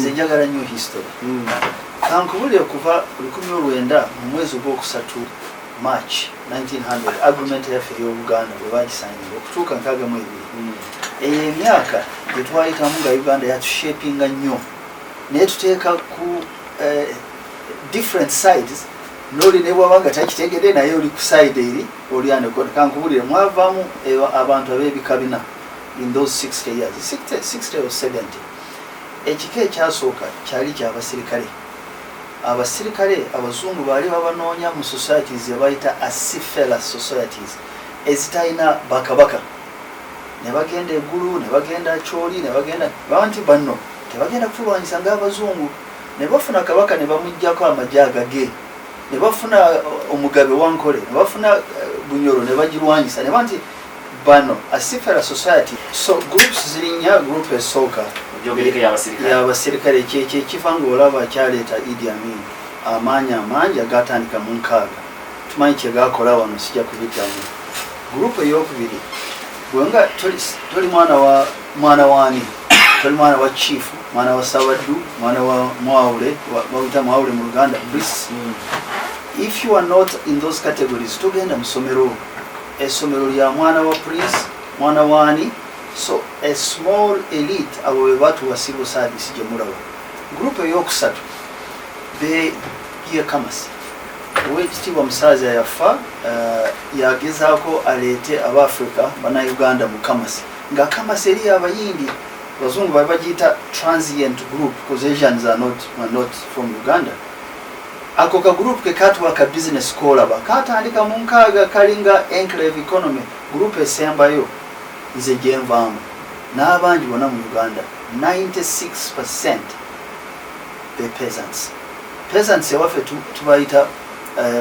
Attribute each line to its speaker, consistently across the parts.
Speaker 1: Nze njagala nnyo history. Kankubulire, kuva 1900 mu mwezi ogwokusatu, March 1900, agreement yaffe ey'Obuganda bwe bagisayininga, okutuuka 62, eyo emyaka gye twayitamu nga Uganda yatushapinga nnyo, naye tuteeka ku different sides. Noli ne bwaba nga takitegedde, naye oli ku side eri oli aneko. Kankubulire, mwavaamu abantu ab'ebika bina in those 60 years, 60, 60 or 70. Ekika ekyasooka kyali kyabasirikale. Abasirikale abazungu baali babanoonya mu societies ebayita acephalous societies, ezitalina bakabaka, ne bagenda egulu, ne bagenda Kyoli, ne bagenda baba nti banno tebagenda kutulwanyisa ng'abazungu. Ne bafuna kabaka, ne bamugjako amagye agage, ne bafuna omugabe Wankole, ne bafuna Bunyoro, ne bagirwanyisa, ne ba nti bano acephalous society. So groups zirinnya. Group esooka
Speaker 2: Ojogereko y'abasirikale.
Speaker 1: Y'abasirikale. Kyekyo ekifa ngaolaba kyaleeta Idi Amin. Amaanyi amangi agatandika mu 60, tumanyi kyegakola wano, sijja kubiddamu. Group eyokubiri, bwenga toli mwana wa mwana wani, toli mwana wa chief, mwana wa sabaddu, mwana wa mwawule, bawita mwawule mu Luganda, priests. If you are not in those categories, togenda mu ssomero. Essomero lya mwana wa prince, mwana wani. So a small elite, abo be batuwa civil service gye mulaba. Group eyokusatu be ye Kamasi. Owekitiibwa Musaazi yafa, yagezaako aleete Abaafrika, Bannayuganda mu Kamasi, nga Kamasi eri Abayindi. Abazungu bali bagiyita transient group because Asians are not from Uganda. Ako ka group ke katuwa ka business kolaba katandika mu 60, kalinga enclave economy. Group esembayo nze gyenvaamu n'abangi bonna mu Uganda, 96% the peasants. Peasants ewaffe tubayita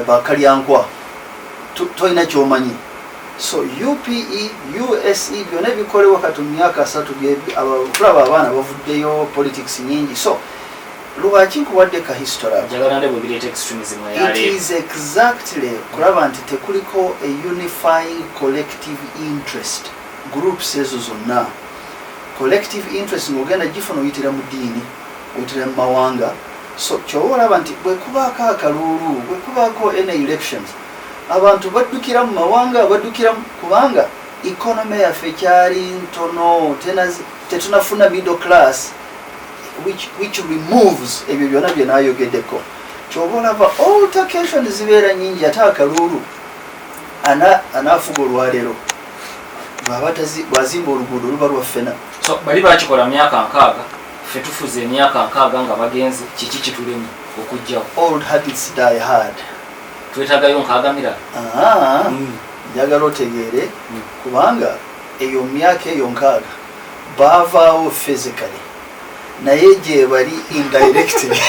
Speaker 1: bakalyankwa. Tolina kyomanyi. So UPE, USE, byonna ebikolebwa kati mu myaka 30, tulaba abaana bavuddeyo, politics nyingi. So lwaki nkuwadde ka history ako?
Speaker 2: Njagala nde bwe bireeta extremism
Speaker 1: It
Speaker 2: eyaleero.
Speaker 1: is exactly kulaba nti tekuliko a unifying collective interest. Groups ezo zonna, collective interest ng'ogenda gifuna oyitira mu ddiini, oyitira mu mawanga. So kyoba olaba nti bwe kubaako akaluulu, bwe kubaako any elections, abantu baddukira mu mawanga, baddukira kubanga economy yaffe ekyali ntono, tetunafuna middle class which removes ebyo byonna bye nayogeddeko. Kyoba olaba altercation zibeera nyingi. Ate akaluulu, anaafuga olwaleero bw'aba bw'azimba oluguudo luba lwa ffena.
Speaker 2: So bali bakikola myaka 60, ffe tufuze emyaka 60 nga bagenze. Kiki kitulemu okugjawo?
Speaker 1: Old habits die hard.
Speaker 2: Twetagayo 60 mirala?
Speaker 1: Ah, njagala otegeere, kubanga eyo myaka eyo 60 baavaawo physically, naye gye bali indirectly.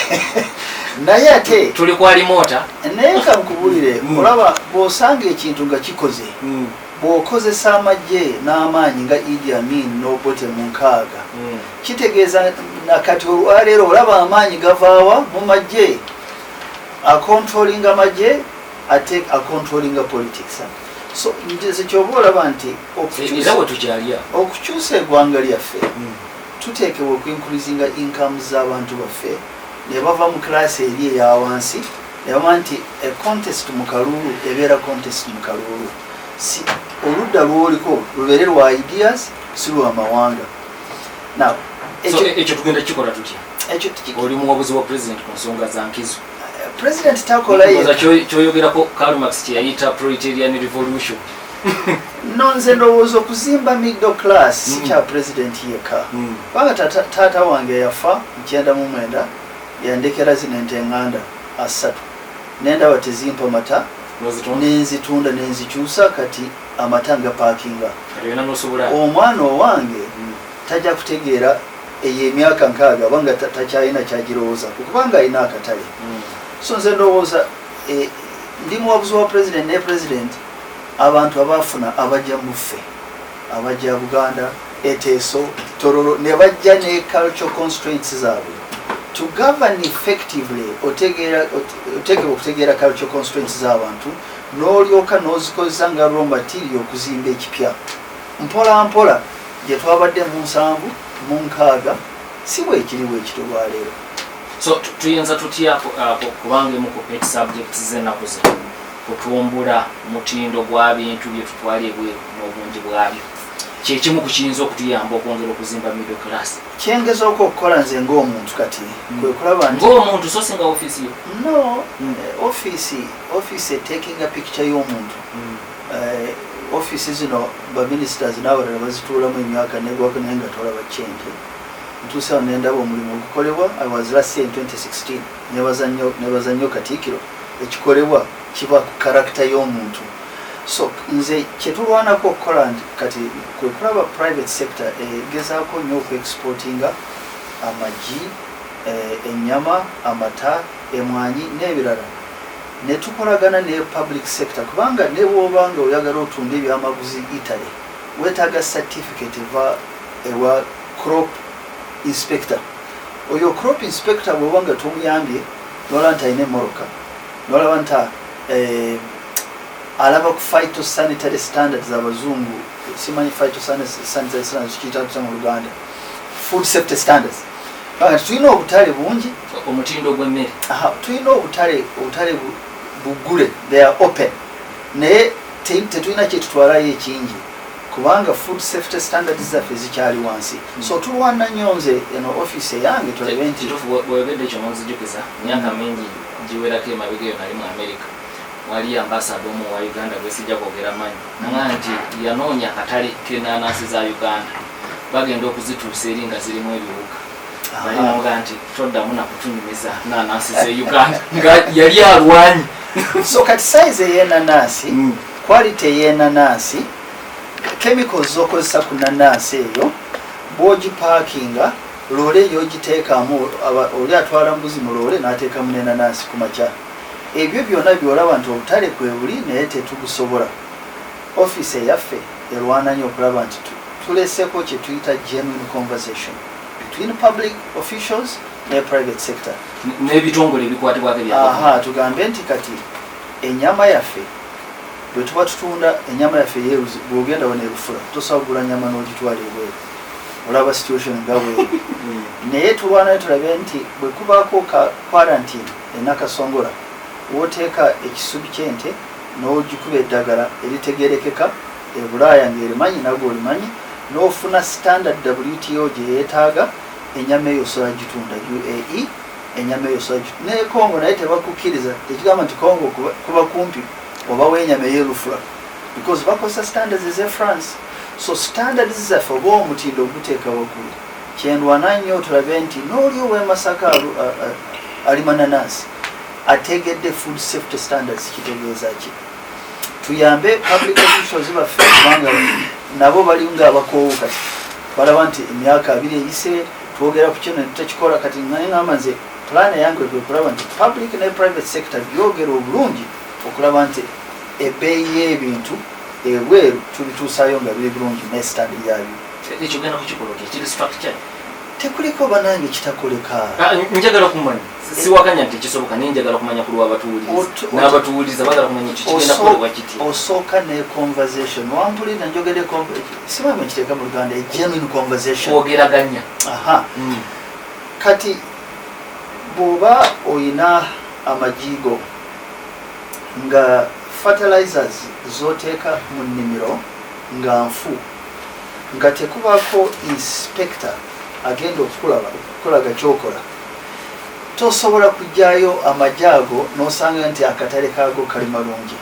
Speaker 1: Naye ate
Speaker 2: tuli kwa limota.
Speaker 1: Naye kankubulire, olaba bw'osanga ekintu nga kikoze, bw'okozesa amagye n'amaanyi nga Idi Amin n'Obote mu 60, kitegeeza nakati olwaleero olaba amaanyi gavaawa mu magye. Acontrollinga magye, ate acontrollinga politics. So nze kyoba olaba nti
Speaker 2: era bwe tukyalya.
Speaker 1: Okukyusa eggwanga lyaffe, tuteekebwa okuincreasinga incomes z'abantu baffe, ne bava mu class eri eya wansi, ne bamanya nti a contest mu kaluulu ebeera contest mu kaluulu, si oludda lwoliko lubeere lwa ideas, si lwa mawanga. Now
Speaker 2: So, ekyo tugenda kikola tutya?
Speaker 1: Ekyo
Speaker 2: Oli muwabuzi wa president ku nsonga za nkizo.
Speaker 1: President takola
Speaker 2: Ndowooza
Speaker 1: yekka.
Speaker 2: Kyoyogerako Karl Marx kyeyayita proletarian revolution.
Speaker 1: No, nze ndowooza okuzimba middle class si kya president yekka, kubanga taata wange yafa 99, yandekera zino ente eŋŋanda asatu, nendaba tezimpa mata.
Speaker 2: Nozitunda?
Speaker 1: Nenzitunda, nenzikyusa, kati amata nga paakinga.
Speaker 2: Kati olina nosobola.
Speaker 1: Omwana owange tajja kutegeera eyo emyaka 60, abanga takyalina kyagirowoozaako, kubanga alina akatale. So nze ndowooza ndi muwabuzi wa president, naye president abantu abafuna abajja muffe, abajja Buganda, Eteeso, Tororo, ne bajja ne cultural constraints zaabwe. To govern effectively, oteekebwa okutegeera cultural constraints z'abantu, n'olyoka n'ozikozesa nga raw material okuzimba ekipya mpola mpola gye twabadde mu 70, mu 60. Si bwekiri bwekito lwaleero.
Speaker 2: So tuyinza tutya kubanga emu ku pet subjects z'ennaku zino kutumbula mutindo gwa bintu bye tutwala ebweru n'obungi bwabyo, kyekimu ku kiyinza okutuyamba okwongera okuzimba middle class?
Speaker 1: Kyengezaako okukola nze ng'omuntu kati kwe kulaba nti
Speaker 2: Ng'omuntu, so singa ofiisi yo.
Speaker 1: No, ofiisi etakinga picture y'omuntu. Ofiisi zino baministers n'abalala bazituulamu emyaka negwako, naye nga tolaba change. Ntuuse awo nendaba omulimu ogukolebwa. I was last year in 2016, nebaza nnyo, nebaza nnyo Katiikiro. Ekikolebwa kiba ku character y'omuntu. So nze kyetulwanako okukola nti kati kwe kulaba private sector egezaako nnyo okuexportinga amagi, ennyama, amata, emwanyi n'ebirala, ne tukolagana ne public sector, kubanga ne bw'oba nga oyagala otunda ebyamaguzi Italy, weetaaga certificate eva ewa crop inspector. Oyo crop inspector bw'oba nga tomuyambye, nolaba nti alina emmotoka, nolaba nti alaba ku phytosanitary standards. Abazungu simanyi phytosanitary standards kiyita mu Luganda, food safety standards. Kubanga tulina obutale bungi.
Speaker 2: Omutindo gw'emmere.
Speaker 1: Aha, tulina obutale buggule, they are open, naye tetulina kyetutwalayo ekingi kubanga food safety standards zaffe zikyali wansi. So tulwana nnyo, nze eno ofiisi eyange tulabe nti
Speaker 2: Kituufu, bw'oyogedde ekyo nonzijukiza myaka mingi giwerako emabega eyo nali mu America, wali ambasada omu owa Uganda gwesijja kwogera manyi naŋaa nti yanoonya akatale k'enanansi za Uganda, bagenda okuzituusa eri nga zirimu ebiwuka. Bali namugaa nti toddamu nakutunyumiza nanansi ze Uganda, nga yali alwanyi.
Speaker 1: So kati size ey'enanansi, quality ey'enanansi, chemicals zokozesa ku nanansi eyo, bw'ogipaakinga loole ey'ogiteekamu, oli atwala mbuzi mu loole n'ateekamu n'enanansi ku makya. Ebyo byonna byolaba nti obutale kwe buli, naye tetubusobola. Ofiisi eyaffe erwana nnyo okulaba nti tuleseko kye tuyita genuine conversation between public officials ne private sector
Speaker 2: n'ebitongole ebikwatibwako ebya
Speaker 1: Aha, tugambe nti kati ennyama yaffe bwe tuba tutunda ennyama yaffe yeruzi, bwogenda wano erufula tosobola kugula nyama n'ogitwala ebweru, olaba situation nga bweru. Naye tulwanayo tulabe nti bwe kubaako ka quarantine enakasongola, woteeka ekisubi ky'ente n'ogikuba eddagala eritegerekeka e Bulaaya ng'erimanyi nagwe olimanyi, n'ofuna standard WTO gye yeetaaga, ennyama eyo osobola gitunda UAE, ennyama eyo osobola ne Congo, naye tebakukkiriza. Tekigamba nti Congo kuba kumpi obawa ennyama ey'erufula because bakozesa standards eze France. So standards zaffe oba omutindo oguteeka waggulu, kyendwana nnyo tulabe nti n'oli ow'e Masaka alima nanansi ategedde food safety standards kitegeeza ki. Tuyambe public officials baffe, kubanga nabo bali nga abakoowu. Kati balaba nti emyaka 20 eyise twogera ku kino netutakikola. Kati naye ngamba nze plan yange kwe kulaba nti public ne private sector byogera obulungi, okulaba nti ebbeeyi y'ebintu ebweru tubituusaayo nga biri bulungi ne standard yabyo.
Speaker 2: Ekyo genda kukikola otya? Kiri structure?
Speaker 1: Tekuliko banange kitakoleka.
Speaker 2: Ah, njagala kumanya, siwakanya nti kisoboka, naye njagala kumanya ku lwabatuwuliriza. N'abatuwuliriza bagala kumanya ekyo kigenda kukolebwa kiti.
Speaker 1: Osooka ne conversation. Wampulira njogedde, simanyi kiteeka mu Luganda, a genuine conversation.
Speaker 2: Kwogeraganya.
Speaker 1: Aha. Kati bw'oba oyina amajigo nga fertilizers zoteeka mu nnimiro nga nfu, nga tekubaako inspector agenda okukulaba okukulaga kyokola, tosobola kugyayo amagi ago n'osanga nti akatale kaago kali malungi.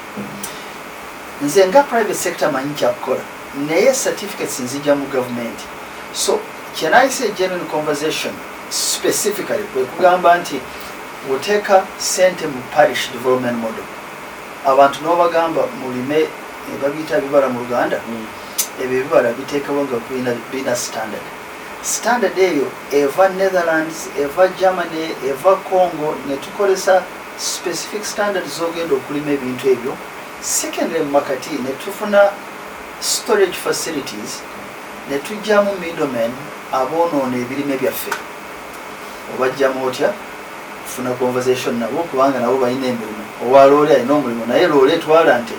Speaker 1: Nze nga private sector manyi kyakukola, naye certificates nzijja mu gavumenti. So kyenayise genuine conversation specifically kwe kugamba nti oteeka sente mu parish development model, abantu n'obagamba mulime, babiyita bibala mu Luganda. Ebyo ebibala biteekebwa nga birina standard. Standard eyo eva Netherlands, eva Germany, eva Congo, netukozesa specific standard zogenda okulima ebintu ebyo. Secondly, mu makati netufuna storage facilities, netugyamu middlemen aboonoona ebirime byaffe. Obajjamu otya? Funa conversation nabo, kubanga nabo balina emirimu. Owa loole alina omulimu, naye loole etwala nte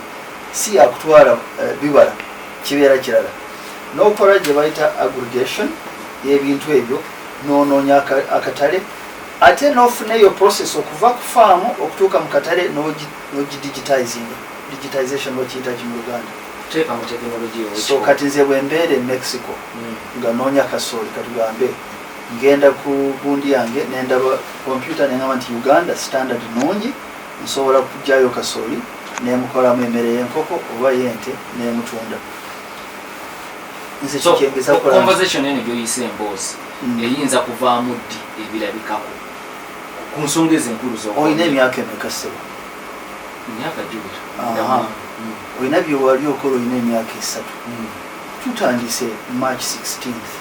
Speaker 1: si yakutwala bibala, kibeera kirala. N'okola gye bayita aggregation y'ebintu ebyo. N'onoonya akatale, ate n'ofuna eyo process okuva ku faamu okutuuka mu katale, n'ogidigitizinga. Digitization bakiyita ki mu Luganda?
Speaker 2: Teeka mu tekinologiya.
Speaker 1: So kati nze bwe mbeera e Mexico nga noonya kasooli, katugambe ngenda ku gundi yange nendaba kompyuta, nengamba nti Uganda standard nungi, nsobola kugjayo kasooli nemukolamu emmere y'enkoko oba y'ente nemutunda. Nze
Speaker 2: So,
Speaker 1: kikyengeza kukola
Speaker 2: conversation eno gyoyise emboozi eyinza kuvaamu ddi ebirabikako ku nsonga ezo enkulu?
Speaker 1: Olina emyaka emeka, ssebo?
Speaker 2: Emyaka giwera.
Speaker 1: Aha. Olina byewali okola, olina emyaka 3. Tutandise March 16th,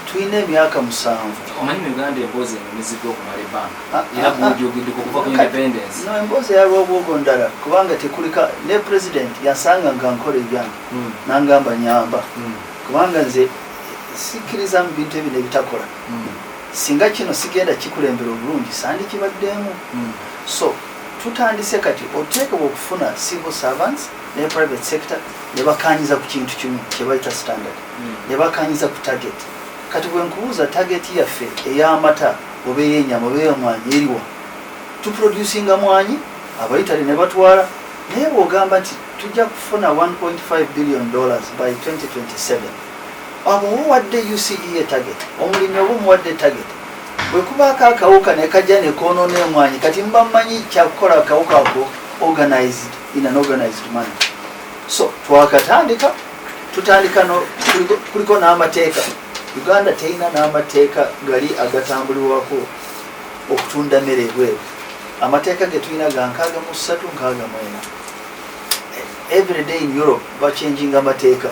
Speaker 1: tulina emyaka 7.
Speaker 2: Omanyi mu Uganda emboozi enyumiziddwa okumala ebbanga
Speaker 1: Ah,
Speaker 2: era
Speaker 1: ah, ah.
Speaker 2: gwojogeddeko kuva ku independence.
Speaker 1: No, emboozi eyalwobwogo ndala, kubanga tekulika. Ne president yansanga nga nkola ebyange nangamba nyamba, kubanga nze sikkiriza mu bintu ebino ebitakola. Singa kino sigenda kikulembera obulungi, sandikibaddemu. So tutandise kati, oteekebwa okufuna civil servants ne private sector ne bakanyiza ku kintu kimu kyebayita standard, ne bakanyiza ku target. Kati bwe nkubuuza, target yaffe ey'amata oba ey'enyama oba ey'omwanyi eriwa? Tuproducinga mwanyi, abayitale ne batwala, naye bw'ogamba nti tujja kufuna $1.5 billion by 2027, abo owadde UCEA target, omulimi oba omuwadde target. Bwe kubaako akawuka ne kajja ne konoona emwanyi, kati mba mmanyi kyakukola akawuka ako organized, in an organized manner. So twakatandika, tutandika no, kuliko n'amateeka. Uganda terina n'amateeka gali agatambulirwako okutunda mmere ebweru. Amateeka ge tulina ga 63, 64. Every day in Europe bachanginga amateeka,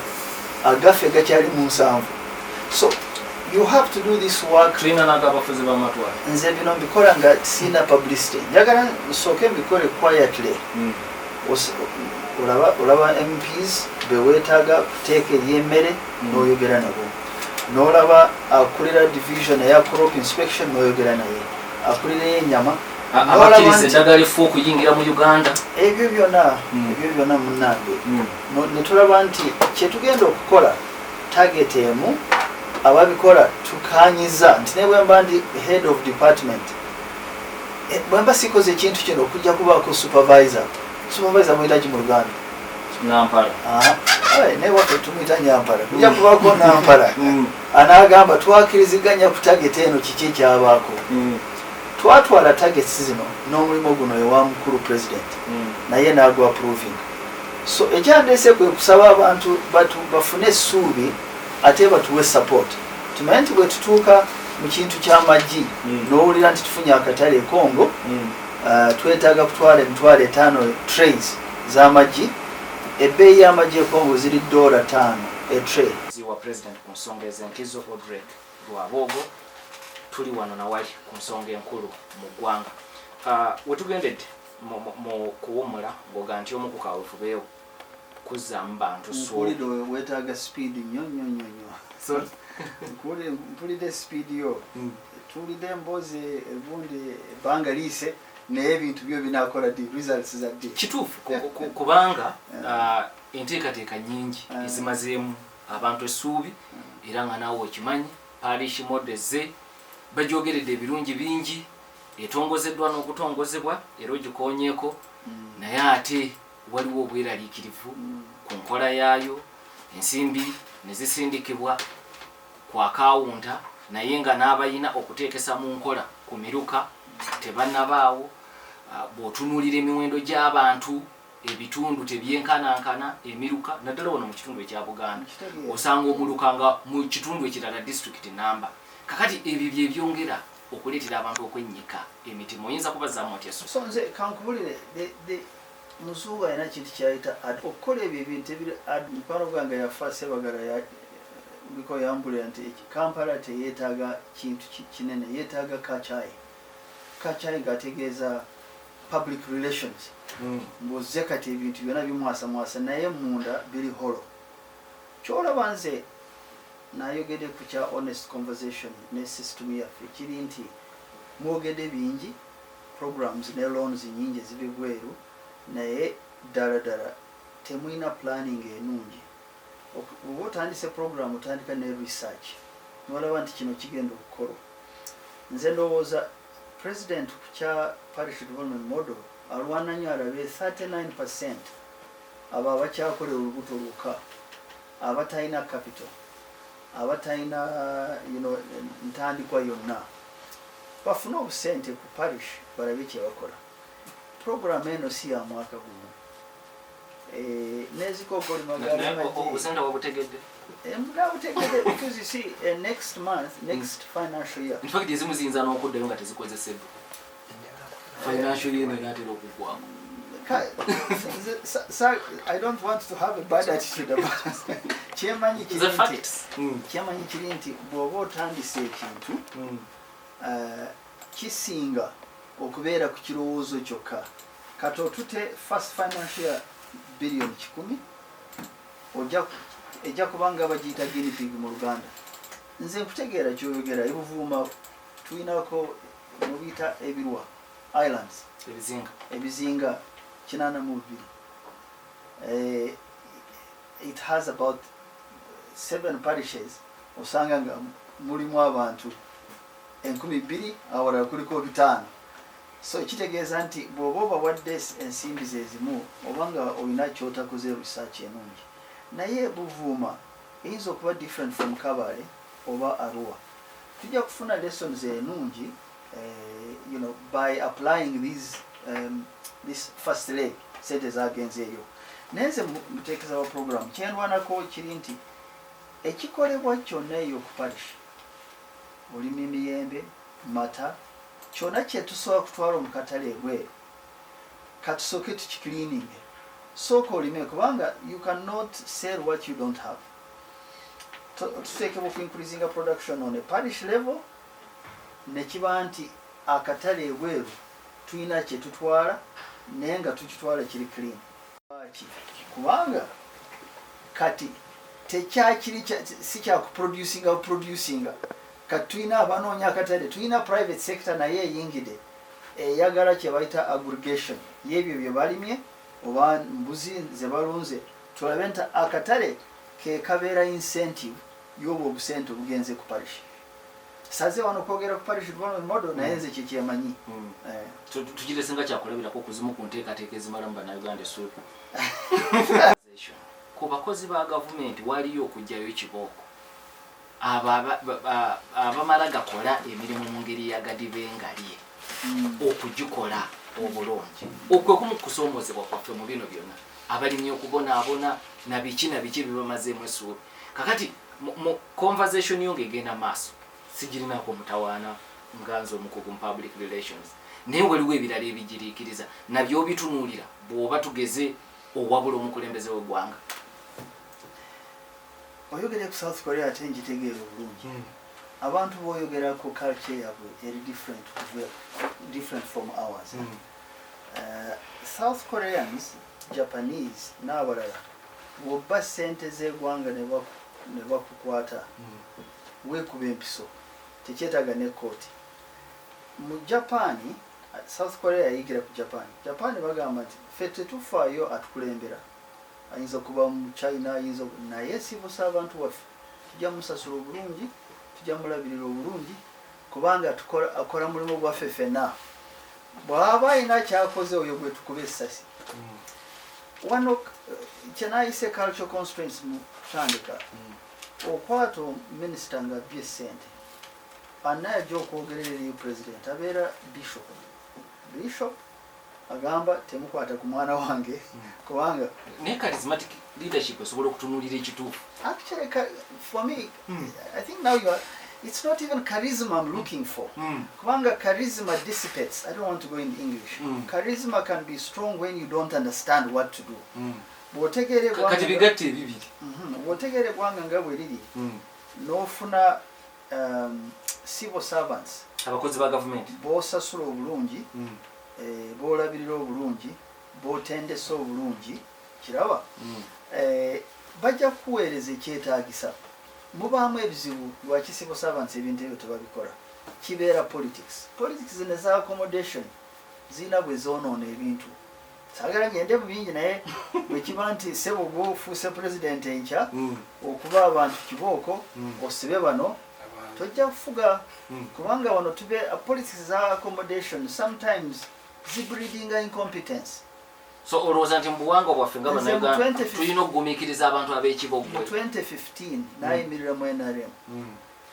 Speaker 1: agaffe gakyali mu 70. So you have to do this work.
Speaker 2: Tulina n'agabafuzi b'amatwale.
Speaker 1: Nze bino mbikola nga siina publicity, njagala nsooke mbikole quietly. Olaba MPs beweetaaga kuteeka ery'emmere, n'oyogera nabo, n'olaba akulira division eya crop inspection, n'oyogera naye, akulira ey'ennyama, n'olaba
Speaker 2: Abakkiriza eddagala effu okuyingira mu Uganda.
Speaker 1: Ebyo byonna, ebyo byonna munnange. Ne tulaba nti kyetugenda okukola target emu, ababikola tukanyiza nti ne bwe mba ndi head of department, bwe mba sikoze ekintu kino, okujja kubaako supervisor. Supervisor muyita ki mu Luganda?
Speaker 2: Nampala.
Speaker 1: Aha. Naye waffe tumuyita nyampala. Kujja kubaako nampala anaagamba twakiriziganya ku target eno, kiki ekyabaako. Twatwala targets zino n'omulimu guno ewa mukulu president, naye n'agwa approving. So ekyandeese kwe kusaba abantu bafune essuubi, ate batuwe support. Tumanye nti bwe tutuuka mu kintu ky'amagi, n'owulira nti tufunye akatale e Congo, twetaaga kutwala 50,000 trays z'amagi. Ebbeeyi y'amagi e Congo ziri $5 e tray.
Speaker 2: Wa president ku nsonga ez'enkizo, Odrek Rwabwogo, tuli wano nawali ku nsonga enkulu mu ggwanga. Wetugendedde mu kuwummula ng'oga nti omu ku kaweefubeewo kuzzaamu bantu ssuubi.
Speaker 1: Mpulidde weetaaga speed nnyo nnyo nnyo nnyo. Mpulidde speed yo. Tuwulidde emboozi egundi, ebbanga liise, naye ebintu byo binakola ddi? Results za ddi?
Speaker 2: Kituufu, kubanga enteekateeka nnyingi ezimazeemu abantu essuubi, era nga naawe okimanyi, parish model ze bagyogeredde ebirungi bingi, etongozeddwa n'okutongozebwa era ogikoonyeeko, naye ate waliwo obweraliikirivu ku nkola yaayo. Ensimbi ne zisindikibwa ku akawunta, naye nga n'abayina okuteekesa mu nkola ku miruka tebannabaawo. Bw'otunuulira emiwendo gy'abantu, ebitundu tebyenkanankana, emiruka naddala wano mu kitundu ekya Buganda.
Speaker 1: Kitegeera.
Speaker 2: Osanga omuluka nga mu kitundu ekirala disitulikiti namba. Kakati ebyo byebyongera okuleetera abantu okwennyika emitima. Oyinza kubazaamu otya?
Speaker 1: So nze kankubulire, muzungu alina kintu kyayita okukola ebyo ebintu ebiri. Mukwano gwange yafa, Sebagala, biko yambulira nti Kampala teyeetaaga kintu kinene, yeetaaga kacaayi. Kacaayi ng'ategeeza public relations. Ng'ozze kati ebintu byonna bimwasamwasa, naye munda biri hollow. Kyolaba nze nayogedde ku kya honest conversation ne system yaffe kiri nti mwogedde bingi, programs ne loans nyingi eziva ebweru, naye ddala ddala temulina planning enungi. Oba otandise program, otandika ne research. Nolaba nti kino kigenda okukolwa. Nze ndowooza president ku kya parish development model alwana nnyo alabe 39% abo abakyakolera olubuto lwokka, abatalina capital, abatalina ntandikwa yonna, bafune obusente ku parish balabe kyebakola. Program eno si ya mwaka gumu.
Speaker 2: Nezikogolimaobusente wabutegedde?
Speaker 1: Nabutegedde because you see, next month, next financial year.
Speaker 2: In fact, ezimu ziyinza n'okuddayo nga tezikozeseddwa, financial year eno enaatera okuggwako.
Speaker 1: I don't want to have a bad attitude about kyemanyi.
Speaker 2: The facts.
Speaker 1: Kyemanyi kiri nti bw'oba otandise ekintu, kisinga okubeera ku kirowoozo kyokka. Kati otute first financial year 100 billion ejja kubanga bagiyita guinea pig mu Luganda. Nze nkutegeera kyoyogera. Ebuvuuma tulinako mubiyita ebirwa, islands.
Speaker 2: Ebizinga.
Speaker 1: Ebizinga 82. It has about seven parishes, osanga nga mulimu abantu 2000, awalala kuliko 5,000. So kitegeeza nti bw'oba obawadde ensimbi zezimu, oba nga olina kyotakoze research enungi. Naye Buvuuma eyinza okuba different from Kabale oba Arua. Tujja kufuna lessons enungi by applying this first leg sente zagenzeeyo. Naye nze muteekeza wa program, kyendwanako kiri nti ekikolebwa kyonna eyo ku parish, olima emiyembe, mata, kyonna kyetusobola kutwala omu katale ebweru, katusooke tukicleaning. Sooka olime, kubanga you cannot sell what you don't have. Tuteekebwa okuincreasinga production on a parish level, nekiba nti akatale ebweru tulina kyetutwala, naye nga tukitwala kiri clean. Lwaki? Kubanga kati tekyakiri si kyakuproducinga buproducinga. Kati tulina abanoonya akatale, tulina private sector naye eyingide eyagala kye bayita aggregation y'ebyo bye balimye oba mbuzi ze balunze. Tulabe nti akatale ke kabeera incentive y'obwo obusente obugenze ku parish. Saze wano kwogera ku parish development model, naye nze kyekyemanyi.
Speaker 2: Tukirese nga kyakulabirako kuzimu ku nteekateeka ezimalamu Bannayuganda essuubi. Ku bakozi ba gavumenti waliyo okugjayo ekibooko, abo abamala gakola emirimu mu ngeri ya gadibengalye okugikola obulungi. Okwe kumu kusoomozebwa kwaffe mu bino byonna, abalimi okubonaabona na biki na biki bibamazeemu essuubi. Kakati mu conversation yo ng'egenda maaso, sigirinako mutawaana nga nze omukugu mu public relations, naye waliwo ebirala ebigiriikiriza nabyo obitunuulira bw'oba tugeze owabula omukulembeze w'eggwanga.
Speaker 1: Oyogere ku South Korea, ate ngitegeera obulungi. Abantu boyogerako culture yabwe eri different, different from ours. South Koreans, Japanese n'abalala, bw'obba sente z'eggwanga ne bakukwata, weekuba empiso, tekyetaaga ne kooti. Mu Japan, South Korea yayigira ku Japan. Japan bagamba nti ffe tetufaayo atukulembera, ayinza okuba mu China, ayinza naye civil servant waffe tujja musasula obulungi, tujja mulabirira obulungi, kubanga akola mulimu gwaffe ffenna. Bw'aba alina kyakoze, oyo gwe tukuba essasi. Wano kyenayise cultural constraints mu kutandika, okwata minisita nga abbye sente, anaye ajja okwogerera eriyo president abeera bishop. Bishop agamba temukwata ku mwana wange kubanga
Speaker 2: Naye charismatic leadership esobola okutunuulira ekituufu.
Speaker 1: Actually, for me, I think now you are, it's not even charisma I'm looking for, kubanga charisma dissipates. I don't want to go in English. Charisma can be strong when you don't understand what to do. Bw'otegeera
Speaker 2: Kati bigatte ebibiri.
Speaker 1: Bw'otegeera eggwanga nga bwe liri, n'ofuna civil servants,
Speaker 2: abakozi ba gavumenti,
Speaker 1: b'osasula obulungi, b'olabirira obulungi, b'otendesa obulungi, kiraba, bajja kukuweereza ekyetaagisa. Mubaamu ebizibu. Lwaki civil servants ebintu ebyo tebabikola? Kibeera politics. Politics neza accommodation zirina bwe zoonoona ebintu. Saagala ngende mu bingi, naye bwe kiba nti sebo gwofuuse president enkya, okuba abantu kibooko, osibe bano. Tojja kufuga, kubanga wano tube policies za accommodation sometimes zibreedinga incompetence.
Speaker 2: So olowooza nti mu buwangwa bwaffe nga
Speaker 1: Nze mu
Speaker 2: Bannayuganda
Speaker 1: 2015
Speaker 2: tulina okugumiikiriza abantu
Speaker 1: mu
Speaker 2: ab'ekiboggwe?
Speaker 1: 2015 nayimirira mu NRM.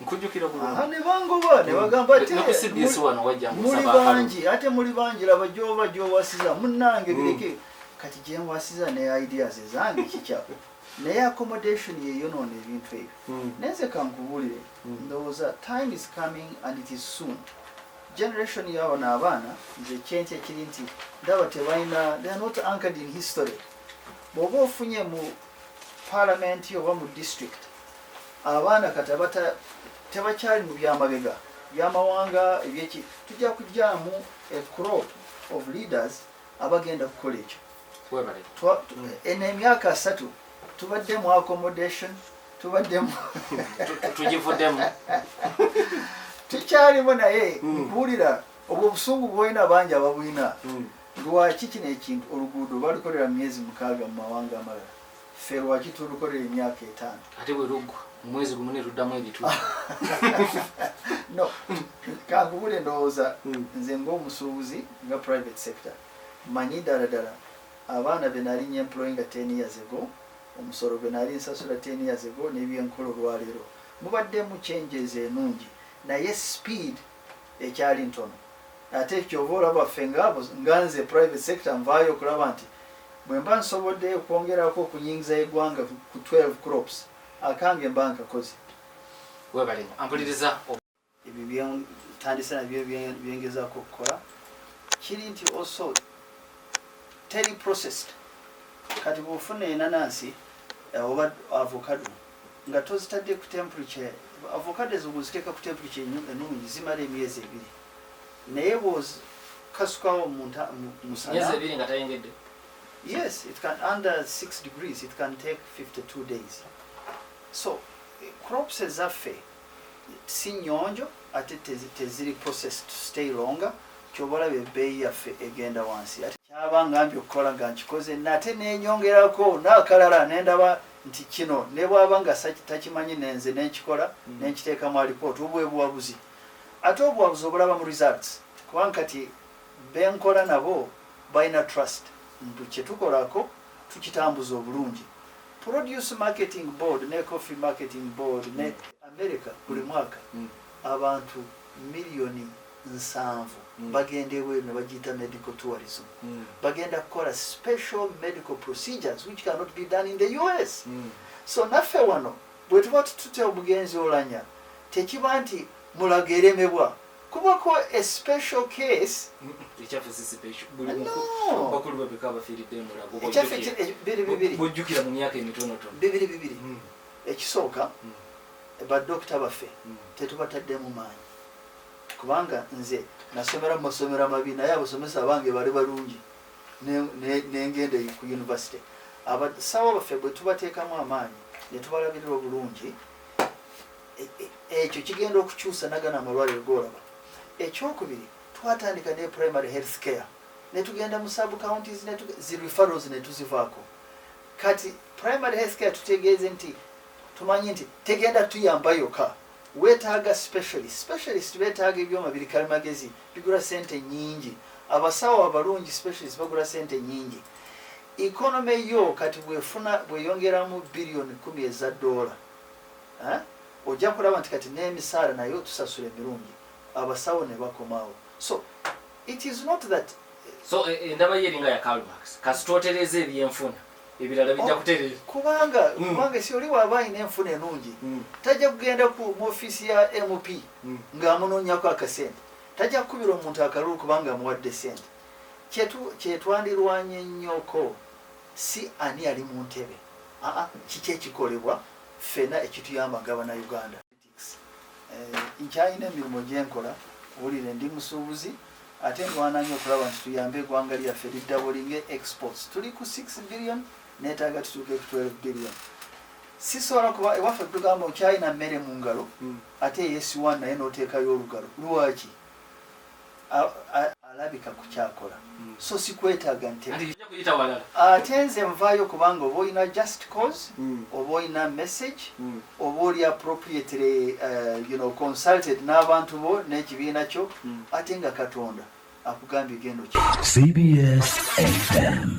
Speaker 2: Nkujjukira bulungi.
Speaker 1: Aha, ne bangoba ne bagamba ate
Speaker 2: Ne ku CBS wano wajja
Speaker 1: muli
Speaker 2: ng'osaba akalulu.
Speaker 1: bangi, ate muli bangi, laba gyoba gyowasiza munnange, bireke. Kati gyenwasiza ne ideas ezange kikya, naye accommodation yeyonoona ebintu ebyo. Naye kankubuulire, ndowooza time is coming and it is soon. Generation yabano abaana, nze kyentya kiri nti ndaba tebalina, they are not anchored in history. Bw'oba ofunye mu parliament oba mu district abaana kati abata tebakyali mu byamabega byamawanga ebyeki, tujja kujjamu a crop of leaders abagenda kukola ekyo.
Speaker 2: Webale.
Speaker 1: Eno emyaka 30 tubadde mu accommodation, tubaddemu.
Speaker 2: Tugivuddemu.
Speaker 1: Tukyalimu, naye nkuwulira obwo obusungu bwolina, bangi ababulina. Lwaki kino ekintu oluguudo balukolera mu myezi 6 mu mawanga amalala, ffe lwaki tulukolera emyaka 5?
Speaker 2: Ate bwe luggwa mu mwezi gumu ne luddamu ebitu.
Speaker 1: No, kankubule, ndowooza nze ng'omusuubuzi, nga private sector, manyi ddala ddala abaana be nali nyemployinga 10 years ago, omusolo gwe nali nsasula 10 years ago n'ebyenkola olwaleero, mubaddemu changes enungi, naye speed ekyali ntono. Ate kyova olaba ffe ngaabo, nga nze private sector, nvaayo okulaba nti bwe mba nsobodde okwongerako okunyingiza eggwanga ku 12 crops, akange mba nkakoze.
Speaker 2: Webale nnyo ampuliriza.
Speaker 1: Ebyo byentandise nabyo, byengezaako okukola kiri nti also teri processed. Kati bw'ofuna enanansi oba avocado nga tozitadde ku temperature, avocado ezo bwoziteeka ku temperature ennungi zimala emyezi 2, naye bwozikasukawo mu
Speaker 2: Myezi
Speaker 1: musana
Speaker 2: 2 nga tayengedde?
Speaker 1: Yes, it can, under 6 degrees it can take 52 days. So crops ezaffe si nnyonjo, ate teziri processed to stay longer. Kyoba olaba ebbeeyi yaffe egenda wansi. Ate kyaba ngambye okukola nga nkikoze, nate nenyongerako n'akalala nendaba nti kino ne bwaba nga takimanyi, nenze nenkikola, nenkiteekamu alipoota. Obwe buwabuzi, ate obuwabuzi obulaba mu results, kubanga kati benkola nabo balina trust nti kyetukolako tukitambuza obulungi. Produce Marketing Board ne Coffee Marketing Board ne America, buli mwaka abantu miliyoni 70 bagenda ebweru ne bagiyita medical tourism. Bagenda kukola special medical procedures which cannot be done in the US. So naffe wano bwe tuba tututya omugenzi Olanya, tekiba nti Mulago eremebwa kubako a special case.
Speaker 2: Ekyaffe si special. Buli
Speaker 1: No.
Speaker 2: bakulu babeka abafiiridde Mulago?
Speaker 1: Ekyaffe biri bibiri.
Speaker 2: Bwojjukira mu myaka emitonotono.
Speaker 1: Bibiri bibiri. Ekisooka, badokita baffe tetubataddemu maanyi, kubanga nze nasomera mu masomero amabi, naye abasomesa bange bali balungi. Nengenda ku university. Abasawo baffe bwe tubateekamu amaanyi ne tubalabirira obulungi, ekyo kigenda okukyusa nagana amalwaliro golaba. Ekyokubiri, twatandika ne primary health care, netugenda mu sub counties, zi referrals netuzivaako. Kati primary health care tutegeeze nti tumanyi nti tegenda tuyamba yokka, weetaaga specialist. Specialist beetaaga ebyuma biri kalimagezi, bigula sente nyingi. Abasawo abalungi specialist bagula sente nyingi. Economy yo kati bwefuna, bweyongeramu biliyoni 10 eza dola, eh? Ojja kulaba nti kati n'emisaala nayo tusasula emirungi, abasawo ne bakomawo. So it is not that.
Speaker 2: So endaba ye eringa ya Karl Marx, kasita otereeza ebyenfuna, ebirala bijja
Speaker 1: Oh,
Speaker 2: kutereera.
Speaker 1: Kubanga kubanga si oli waaba alina enfuna enungi, tajja kugenda ku mu ofiisi ya MP ng'amunoonyako akasente, tajja kukubira omuntu akalulu kubanga amuwadde sente. Kyetwandirwanye nnyoko si ani ali mu ntebe, aa, kiki ekikolebwa ffena ekituyamba nga Bannayuganda. Nkyalina emirimu gyenkola, wulire, ndi musuubuzi, ate ndwana nnyo okulaba nti tuyambe eggwanga lyaffe lidoublinge exports. Tuli ku 6 billion, neetaaga tutuuke ku 12 billion. Sisobola kuba ewaffe tugamba okyalina mmere mu ngalo, ate eyesiwa naye n'oteekayo olugalo. Lwaki? Alabirira. Alabika kukyakola, so sikwetaaga ntebe.
Speaker 2: Anti kijja kuyita walala.
Speaker 1: Ate nze nvaayo kubanga oba olina just cause, oba olina message, oba oli appropriately consulted n'abantu bo n'ekibiina kyo, ate nga Katonda akugambye genda oki
Speaker 3: CBS FM.